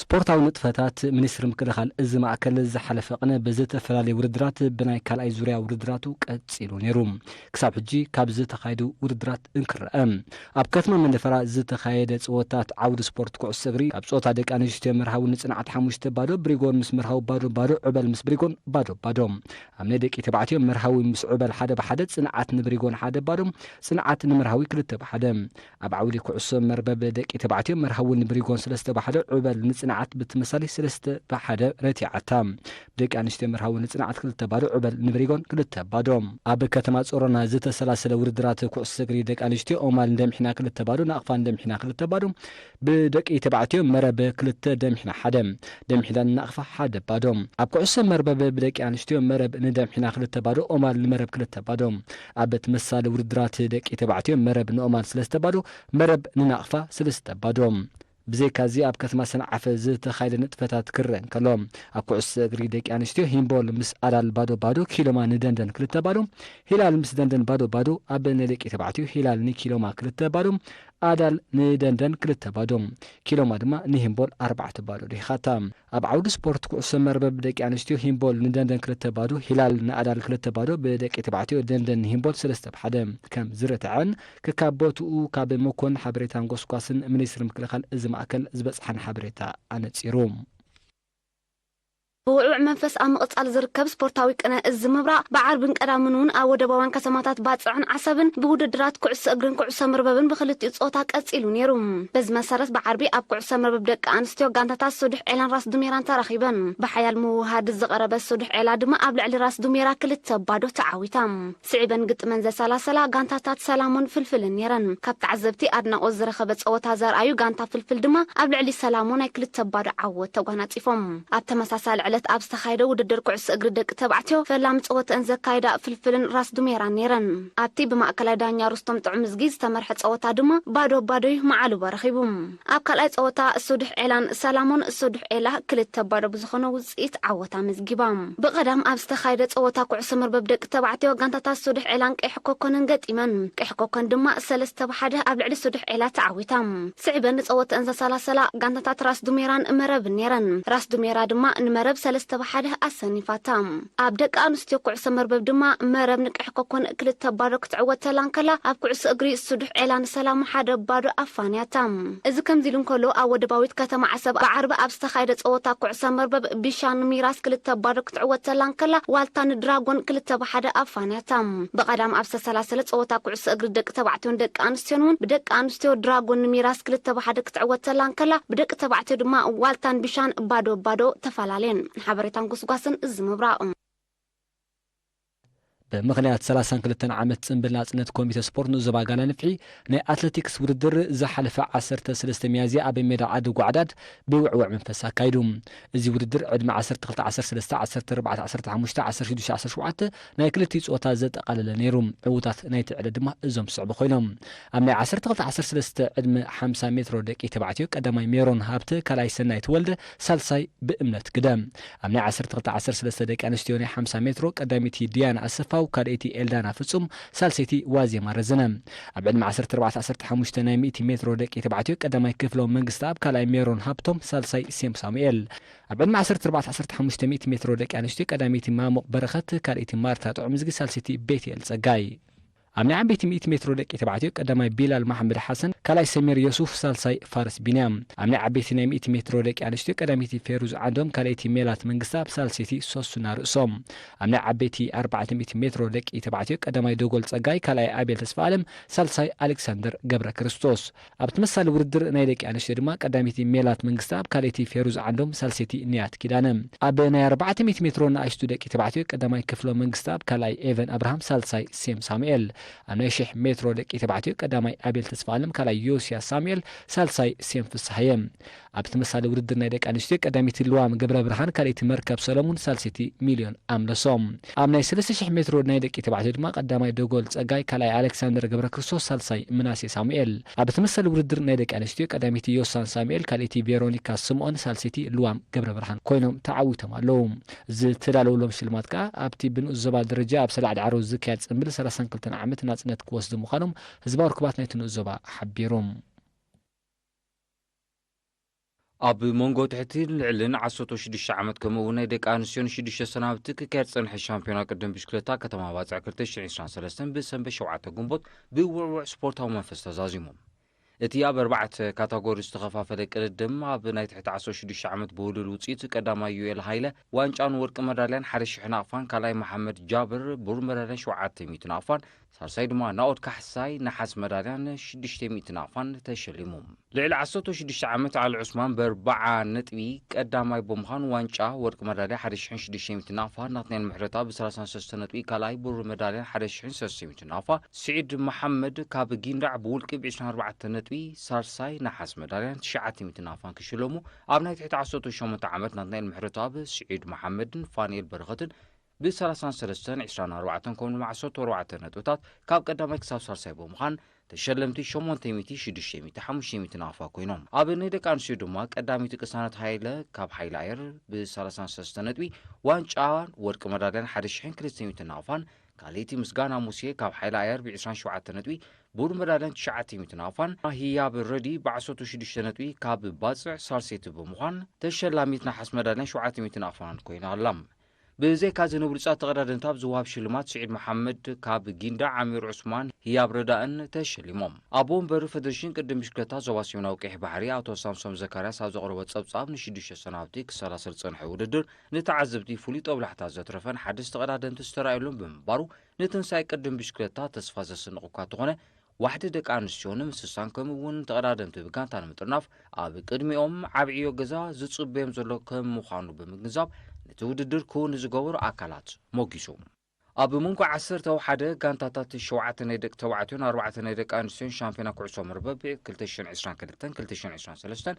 ስፖርታዊ ንጥፈታት ሚኒስትሪ ምክልኻል እዚ ማእከል ዝሓለፈ ቅነ ብዝተፈላለየ ውድድራት ብናይ ካልኣይ ዙርያ ውድድራቱ ቀጺሉ ነይሩ። ክሳብ ሕጂ ካብ ዝተኻየዱ ውድድራት እንክረአ ኣብ ከተማ መንደፈራ ዝተኻየደ ፀወታት ዓውዲ ስፖርት ኩዕሶ እግሪ ካብ ፀወታ ደቂ ኣንስትዮ መርሃዊ ንፅንዓት ሓሙሽተ ባዶ ብሪጎን ምስ መርሃዊ ባዶ ባዶ ዕበል ምስ ብሪጎን ባዶ ባዶ ኣብ ናይ ደቂ ተባዕትዮ መርሃዊ ምስ ዕበል ሓደ ብሓደ ፅንዓት ንብሪጎን ሓደ ባዶ ፅንዓት ንመርሃዊ ክልተ ብሓደ ኣብ ዓውዲ ኩዕሶ መርበብ ደቂ ተባዕትዮ መርሃዊ ንብሪጎን ሰለስተ ብሓደ ዕበል ንፅንዓት ብትመሳሊ ሰለስተ ብሓደ ረቲዓታ። ብደቂ ኣንስትዮ መርሃዊ ንፅንዓት ክልተ ባዶ ዕበል ንብሪጎን ክልተ ባዶ። ኣብ ከተማ ጾሮና ዝተሰላሰለ ውድድራት ኩዕሶ እግሪ ደቂ ኣንስትዮ ኦማል ንደምሒና ክልተ ባዶ ናቕፋ ንደምሒና ክልተ ባዶ ብደቂ ተባዕትዮ መረብ ክልተ ደምሒና ሓደ ደምሒና ንናቕፋ ሓደ ባዶ። ኣብ ኩዕሶ መርበብ ብደቂ ኣንስትዮ መረብ ንደምሒና ክልተ ባዶ ኦማል ንመረብ ክልተ ባዶ። ኣብ ተመሳሳሊ ውድድራት ደቂ ተባዕትዮ መረብ ንኦማል ሰለስተ ባዶ፣ መረብ ንናቕፋ ሰለስተ ባዶ። ብዘይካዚ ኣብ ከተማ ሰንዓፈ ዝተኻየደ ንጥፈታት ክረአ እንከሎ፣ ኣብ ኩዕሶ እግሪ ደቂ ኣንስትዮ ሂምቦል ምስ ኣዳል ባዶ ባዶ፣ ኪሎማ ንደንደን ክልተ ባዶ፣ ሂላል ምስ ደንደን ባዶ ባዶ፣ ኣብ ናይ ደቂ ተባዕትዮ ሂላል ንኪሎማ ክልተ ባዶ፣ ኣዳል ንደንደን ክልተ ባዶ፣ ኪሎማ ድማ ንሂምቦል ኣርባዕተ ባዶ ዲኻታ። ኣብ ዓውዲ ስፖርት ኩዕሶ መርበብ ደቂ ኣንስትዮ ሂምቦል ንደንደን ክልተ ባዶ፣ ሂላል ንኣዳል ክልተ ባዶ፣ ብደቂ ተባዕትዮ ደንደን ንሂምቦል ሰለስተ ብ ሓደ ከም ዝረትዐን ክካብ ቦትኡ ካብ መኮንን ሓበሬታን ጎስጓስን ሚኒስትሪ ምክልኻል እዚ ማእከል ዝበጽሓን ሓበሬታ ኣነጺሩ። ብውዕውዕ መንፈስ ኣብ ምቕጻል ዝርከብ ስፖርታዊ ቅነ እዚ ምብራቕ ብዓርብን ቀዳምን እውን ኣብ ወደባውያን ከተማታት ባጽዕን ዓሰብን ብውድድራት ኩዕሶ እግርን ኩዕሶ መርበብን ብክልቲኡ ጾታ ቀጺሉ ነይሩ። በዚ መሰረት ብዓርቢ ኣብ ኩዕሶ መርበብ ደቂ ኣንስትዮ ጋንታታት ሱዱሕ ዔላን ራስ ዱሜራን ተራኺበን። ብሓያል ምውሃድ ዝቐረበ ሱዱሕ ዔላ ድማ ኣብ ልዕሊ ራስ ዱሜራ ክልተ ባዶ ተዓዊታ። ስዒበን ግጥመን ዘሰላሰላ ጋንታታት ሰላሞን ፍልፍልን ነይረን። ካብ ተዓዘብቲ ኣድናቖት ዝረኸበ ጸወታ ዘርኣዩ ጋንታ ፍልፍል ድማ ኣብ ልዕሊ ሰላሞ ናይ ክልተ ባዶ ዓወት ተጓናጺፎም። ኣብ ተመሳሳሊ ዕለት ኣብ ዝተኻየደ ውድድር ኩዕሶ እግሪ ደቂ ተባዕትዮ ፈላሚ ጸወተአን ዘካየዳ ፍልፍልን ራስ ዱሜራን ነይረን። ኣብቲ ብማእከላይ ዳኛ ሩስቶም ጥዑምዝጊ ዝተመርሐ ጸወታ ድማ ባዶ ባዶ እዩ መዓልቦ ረኺቡ። ኣብ ካልኣይ ጸወታ ሱዱሕ ዔላን ሰላሞን ሱዱሕ ዔላ ክልተ ባዶ ብዝኾነ ውጽኢት ዓወት ኣመዝጊባ። ብቐዳም ኣብ ዝተኻየደ ጸወታ ኩዕሶ መርበብ ደቂ ተባዕትዮ ጋንታታት ሱዱሕ ዔላን ቀይሕ ኮኮንን ገጢመን። ቀይሕ ኮኮን ድማ ሰለስተ ብ ሓደ ኣብ ልዕሊ ሱዱሕ ዔላ ተዓዊታ። ስዒበን ንጸወተአን ዘሰላሰላ ጋንታታት ራስ ዱሜራን መረብን ነይረን። ራስ ዱሜራ ድማ ንመረብ ሰለስተ ብ ሓደ ኣሰኒፋታ። ኣብ ደቂ ኣንስትዮ ኩዕሶ መርበብ ድማ መረብ ንቀይሕ ኮኮን ክልተ ባዶ ክትዕወት ተላ እንከላ፣ ኣብ ኩዕሶ እግሪ ሱዱሕ ዔላ ንሰላም ሓደ ባዶ ኣፋንያታ። እዚ ከምዚ ኢሉ እንከሎ፣ ኣብ ወደባዊት ከተማ ዓሰብ ብዓርቢ ኣብ ዝተኻየደ ጸወታ ኩዕሶ መርበብ ቢሻን ሚራስ ክልተ ባዶ ክትዕወት ተላ እንከላ፣ ዋልታ ንድራጎን ክልተ ብ ሓደ ኣፋንያታ። ብቐዳም ኣብ ዝተሰላሰለ ጸወታ ኩዕሶ እግሪ ደቂ ተባዕትዮን ደቂ ኣንስትዮን እውን ብደቂ ኣንስትዮ ድራጎን ንሚራስ ክልተ ብ ሓደ ክትዕወት ተላ እንከላ፣ ብደቂ ተባዕትዮ ድማ ዋልታን ቢሻን ባዶ ባዶ ተፈላለየን። ሓበሬታን ጎስጓስን እዚ ምብራቕ። ብምኽንያት ሰላሳን ክልተን ዓመት ጽንብል ናጽነት ኮሚተ ስፖርት ንኡስ ዞባ ጋላ ንፍሒ ናይ ኣትለቲክስ ውድድር ዝሓለፈ ዓሰርተ ሰለስተ ሚያዝያ ኣብ ሜዳ ዓዲ ጓዕዳድ ብውዕውዕ መንፈስ ኣካይዱ። እዚ ውድድር ዕድመ ዓሰርተ ክልተ፣ ዓሰርተ ሰለስተ፣ ዓሰርተ ኣርባዕተ፣ ዓሰርተ ሓሙሽተ፣ ዓሰርተ ሽዱሽተ፣ ዓሰርተ ሸውዓተ ናይ ክልቲኡ ጾታ ዘጠቓለለ ነይሩ። ዕዉታት ናይቲ ዕለት ድማ እዞም ዝስዕቡ ኮይኖም። ኣብ ናይ ዓሰርተ ክልተ ዓሰርተ ሰለስተ ዕድመ ሓምሳ ሜትሮ ደቂ ተባዕትዮ ቀዳማይ ሜሮን ሃብተ፣ ካልኣይ ሰናይ ተወልደ፣ ሳልሳይ ብእምነት ግደ። ኣብ ናይ ዓሰርተ ክልተ ዓሰርተ ሰለስተ ደቂ ኣንስትዮ ናይ ሓምሳ ሜትሮ ቀዳመይቲ ዲያና ኣሰፋው፣ ካልኣይቲ ኤልዳና ፍጹም፣ ሳልሰይቲ ዋዜማ ረዘነ። ኣብ ዕድመ ዓሰርተ ኣርባዕተ ዓሰርተ ሓሙሽተ ናይ ሚእቲ ሜትሮ ደቂ ተባዕትዮ ቀዳማይ ክፍሎም መንግስተኣብ፣ ካልኣይ ሜሮን ሃብቶም፣ ሳልሳይ ሴም ሳሙኤል። ኣብ ዕድመ ዓሰርተ ኣርባዕተ ዓሰርተ ሓሙሽተ ሚእቲ ሜትሮ ደቂ ኣንስትዮ ቀዳመይቲ ማሙቕ በረኸት፣ ካልኣይቲ ማርታ ጥዑምዝጊ፣ ሳልሰይቲ ቤትኤል ጸጋይ። ኣብ ናይ ዓበይቲ ሚእቲ ሜትሮ ደቂ ተባዕትዮ ቀዳማይ ቢላል መሓመድ ሓሰን፣ ካልኣይ ሰሚር የሱፍ፣ ሳልሳይ ፋርስ ቢንያም። ኣብ ናይ ዓበይቲ ናይ ሚእቲ ሜትሮ ደቂ ኣንስትዮ ቀዳመይቲ ፌሩዝ ዓንዶም፣ ካልኣይቲ ሜላት መንግስተኣብ፣ ሳልሰይቲ ሶሱና ርእሶም። ኣብ ናይ ዓበይቲ ኣርባዕተ ሚእቲ ሜትሮ ደቂ ተባዕትዮ ቀዳማይ ደጎል ጸጋይ፣ ካልኣይ ኣቤል ተስፋኣለም፣ ሳልሳይ ኣሌክሳንደር ገብረ ክርስቶስ። ኣብ ተመሳሳሊ ውድድር ናይ ደቂ ኣንስትዮ ድማ ቀዳመይቲ ሜላት መንግስተኣብ፣ ካልኣይቲ ፌሩዝ ዓንዶም፣ ሳልሰይቲ ንያት ኪዳነ። ኣብ ናይ ኣርባዕተ ሚእቲ ሜትሮ ንኣሽቱ ደቂ ተባዕትዮ ቀዳማይ ክፍሎም መንግስተኣብ፣ ካልኣይ ኤቨን ኣብርሃም፣ ሳልሳይ ሴም ሳሙኤል። ኣብ ናይ ሽሕ ሜትሮ ደቂ ተባዕትዮ ቀዳማይ ኣቤል ተስፋኣለም፣ ካልኣይ ዮስያስ ሳሙኤል፣ ሳልሳይ ሴም ፍስሃየ። ኣብ ተመሳሳሊ ውድድር ናይ ደቂ ኣንስትዮ ቀዳመይቲ ልዋም ገብረ ብርሃን፣ ካልኣይቲ መርከብ ሰለሙን፣ ሳልሰይቲ ሚልዮን ኣምለሶም። ኣብ ናይ ሰለስተ ሽሕ ሜትሮ ናይ ደቂ ተባዕትዮ ድማ ቀዳማይ ደጎል ጸጋይ፣ ካልኣይ ኣሌክሳንደር ገብረ ክርስቶስ፣ ሳልሳይ ምናሴ ሳሙኤል። ኣብ ተመሳሳሊ ውድድር ናይ ደቂ ኣንስትዮ ቀዳመይቲ ዮሳን ሳሙኤል፣ ካልኣይቲ ቬሮኒካ ስምኦን፣ ሳልሰይቲ ልዋም ገብረ ብርሃን ኮይኖም ተዓዊቶም ኣለዉ። ዝተዳለወሎም ሽልማት ከኣ ኣብቲ ብንኡስ ዞባ ደረጃ ኣብ ሰላዕ ዳዕሮ ዝካየድ ጽምብል ሰላሳን ክልተን ዓመት ናጽነት ክወስዱ ምዃኖም ህዝባዊ ርክባት ናይቲ ንኡስ ዞባ ሓቢሩ። ኣብ መንጎ ትሕትን ልዕልን ዓሰርተ ሽዱሽተ ዓመት ከምኡ እውን ናይ ደቂ ኣንስትዮን ሽዱሽተ ሰናብቲ ክካየድ ዝጸንሐ ሻምፒዮና ቅድም ብሽክለታ ከተማ ባጽዕ ክልተ ሽሕን ዕስራን ሰለስተን ብሰንበት ሸውዓተ ግንቦት ብውዕውዕ ስፖርታዊ መንፈስ ተዛዚሙ። እቲ ኣብ ኣርባዕተ ካታጎሪ ዝተኸፋፈለ ቅድድም ኣብ ናይ ትሕቲ ዓሰርተ ሽዱሽተ ዓመት ብውሉድ ውጽኢት ቀዳማይ ዩኤል ሃይለ ዋንጫን ወርቂ መዳልያን ሓደ ሽሕ ናቕፋን፣ ካልኣይ መሓመድ ጃብር ብሩር መዳልያን ሸውዓተ ሚእቲ ናቕፋን፣ ሳልሳይ ድማ ናኦድ ካሕሳይ ነሓስ መዳልያን ሽዱሽተ ሚእቲ ናቕፋን ተሸሊሙ። ልዕሊ ዓሰርተ ሽዱሽተ ዓመት ዓሊ ዑስማን ብኣርባዓ ነጥቢ ቀዳማይ ብምዃን ዋንጫ ወርቂ መዳልያ ሓደ ሽሕን ሽዱሽተ ሚእቲ ናቕፋ፣ ናትናኤል ምሕረተኣብ ብሰላሳን ሰለስተን ነጥቢ ካልኣይ ብሩር መዳልያን ሓደ ሽሕን ሰለስተ ሚእቲ ናቕፋ፣ ስዒድ መሓመድ ካብ ጊንዳዕ ብውልቂ ብዕስራን ኣርባዕተን ነጥቢ ሳልሳይ ነሓስ መዳልያን ትሽዓተ ሚእቲ ናቕፋን ክሽለሙ፣ ኣብ ናይ ትሕቲ ዓሰርተ ሸሞንተ ዓመት ናትናኤል ምሕረተኣብ፣ ስዒድ መሓመድን ፋንኤል በረኸትን ብሰላሳን ሰለስተን፣ ዕስራን ኣርባዕተን ከምኡ ድማ ዓሰርተ ኣርባዕተ ነጥብታት ካብ ቀዳማይ ክሳብ ሳልሳይ ብምዃን ተሸለምቲ ሸሞንተ ሚእቲ፣ ሽዱሽተ ሚእቲ፣ ሓሙሽተ ሚእቲ ናቕፋ ኮይኖም። ኣብ ናይ ደቂ ኣንስትዮ ድማ ቀዳሚት ቅሳነት ሃይለ ካብ ሓይሊ ኣየር ብ ሰላሳ ሰለስተ ነጥቢ ዋንጫ ወርቂ መዳልያን ሓደ ሽሕን ክልተ ሚእቲ ናቕፋን፣ ካልኣይቲ ምስጋና ሙሴ ካብ ሓይሊ ኣየር ብ ዕስራን ሸውዓተን ነጥቢ ብሩር መዳልያን ትሽዓተ ሚእቲ ናቕፋን፣ ህያብ ረዲ ብ ዓሰርተ ሽዱሽተ ነጥቢ ካብ ባጽዕ ሳልሰይቲ ብምዃን ተሸላሚት ነሓስ መዳልያን ሸውዓተ ሚእቲ ናቕፋን ኮይና ኣላ። ብዘይካዚ ንብሉጻት ተቐዳደምቲ ኣብ ዝወሃብ ሽልማት ስዒድ መሓመድ ካብ ጊንዳዕ፣ ዓሚር ዑስማን፣ ህያብ ረዳእን ተሸሊሞም። ኣቦ ወንበር ፈደሬሽን ቅድም ብሽክለታ ዞባ ሰሜናዊ ቀይሕ ባሕሪ ኣቶ ሳምሶም ዘካርያስ ኣብ ዘቕረቦ ጸብጻብ ንሽዱሽተ ሰናብቲ ክሰላሰል ዝጸንሐ ውድድር ንተዓዘብቲ ፍሉይ ጦብላሕታ ዘትረፈን ሓደስቲ ተቐዳደምቲ ዝተራእየሉን ብምንባሩ ንትንሳኤ ቅድም ብሽክለታ ተስፋ ዘስንቕ እኳ እንተኾነ ዋሕዲ ደቂ ኣንስትዮ ንምስሳን ከምኡ እውን ተቐዳደምቲ ብጋንታ ንምጥርናፍ ኣብ ቅድሚኦም ዓብዪ እገዛ ዝጽበዮም ዘሎ ከም ምዃኑ ብምግንዛብ ነቲ ውድድር ክውን ንዝገበሩ ኣካላት ሞጊሱ። ኣብ መንጎ ዓሰርተ ሓደ ጋንታታት ሸውዓተ ናይ ደቂ ተባዕትዮን ኣርባዕተ ናይ ደቂ ኣንስትዮን ሻምፒዮና ኩዕሶ መርበብ ክልተ ሽሕን ዕስራን ክልተን ክልተ ሽሕን ዕስራን ሰለስተን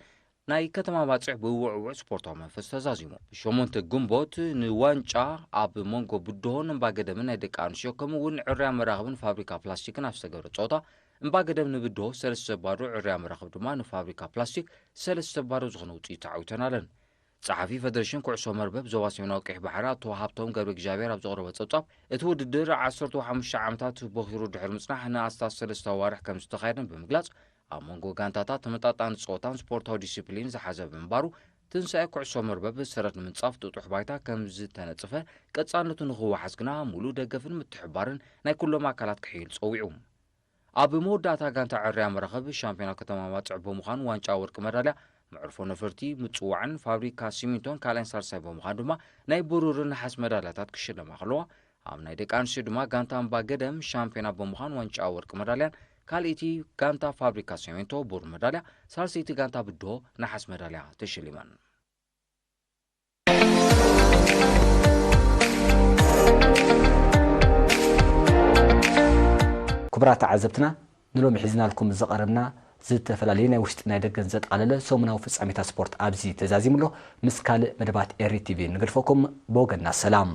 ናይ ከተማ ባጽዕ ብውዕውዕ ስፖርታዊ መንፈስ ተዛዚሙ። ብሸሞንተ ግንቦት ንዋንጫ ኣብ መንጎ ብድሆን እምባገደምን ናይ ደቂ ኣንስትዮ ከምኡ እውን ዕርያ መራኽብን ፋብሪካ ፕላስቲክን ኣብ ዝተገብረ ጸወታ እምባገደም ንብድሆ ሰለስተ ባዶ፣ ዕርያ መራኽብ ድማ ንፋብሪካ ፕላስቲክ ሰለስተ ባዶ ዝኾነ ውጽኢት ተዓዊተን ኣለን። ጸሓፊ ፈደሬሽን ኩዕሶ መርበብ ዞባ ሰሜናዊ ቀይሕ ባሕሪ ኣቶ ሃብቶም ገብረ እግዚኣብሔር ኣብ ዘቕረቦ ጸብጻብ፣ እቲ ውድድር ዓሰርተ ሓሙሽተ ዓመታት ቦኺሩ ድሕሪ ምጽናሕ ንኣስታት ሰለስተ ኣዋርሕ ከም ዝተኻየደን ብምግላጽ፣ ኣብ መንጎ ጋንታታት ተመጣጣኒ ጸወታን ስፖርታዊ ዲሲፕሊን ዝሓዘ ብምንባሩ፣ ትንሳኤ ኩዕሶ መርበብ ሰረት ንምንጻፍ ጥጡሕ ባይታ ከም ዝተነጽፈ፣ ቀጻልነቱ ንኽወሓስ ግና ሙሉእ ደገፍን ምትሕባርን ናይ ኩሎም ኣካላት ክሕይል ጸዊዑ። ኣብ መወዳእታ ጋንታ ዕርያ መራኽብ ሻምፒዮና ከተማ ባጽዕ ብምዃን ዋንጫ ወርቂ መዳልያ፣ መዕርፎ ነፈርቲ ምጽዋዕን ፋብሪካ ሲሚንቶን ካልኣይን ሳልሳይ ብምዃን ድማ ናይ ብሩርን ነሓስ መዳልያታት ክሽለማ ከለዋ፣ ኣብ ናይ ደቂ ኣንስትዮ ድማ ጋንታ እምባ ገደም ሻምፒዮና ብምዃን ዋንጫ ወርቂ መዳልያን ካልኣይቲ ጋንታ ፋብሪካ ሲሚንቶ ብሩር መዳልያ፣ ሳልሰይቲ ጋንታ ብድሆ ነሓስ መዳልያ ተሸሊመን። ክቡራት ተዓዘብትና፣ ንሎሚ ሒዝናልኩም ዝቐረብና ዝተፈላለዩ ናይ ውሽጢ ናይ ደገን ዘጠቓለለ ሰሙናዊ ፍጻሜታት ስፖርት ኣብዚ ተዛዚሙ ኣሎ። ምስ ካልእ መደባት ኤሪ ቲቪ ንገድፈኩም። ብወገንና ሰላም።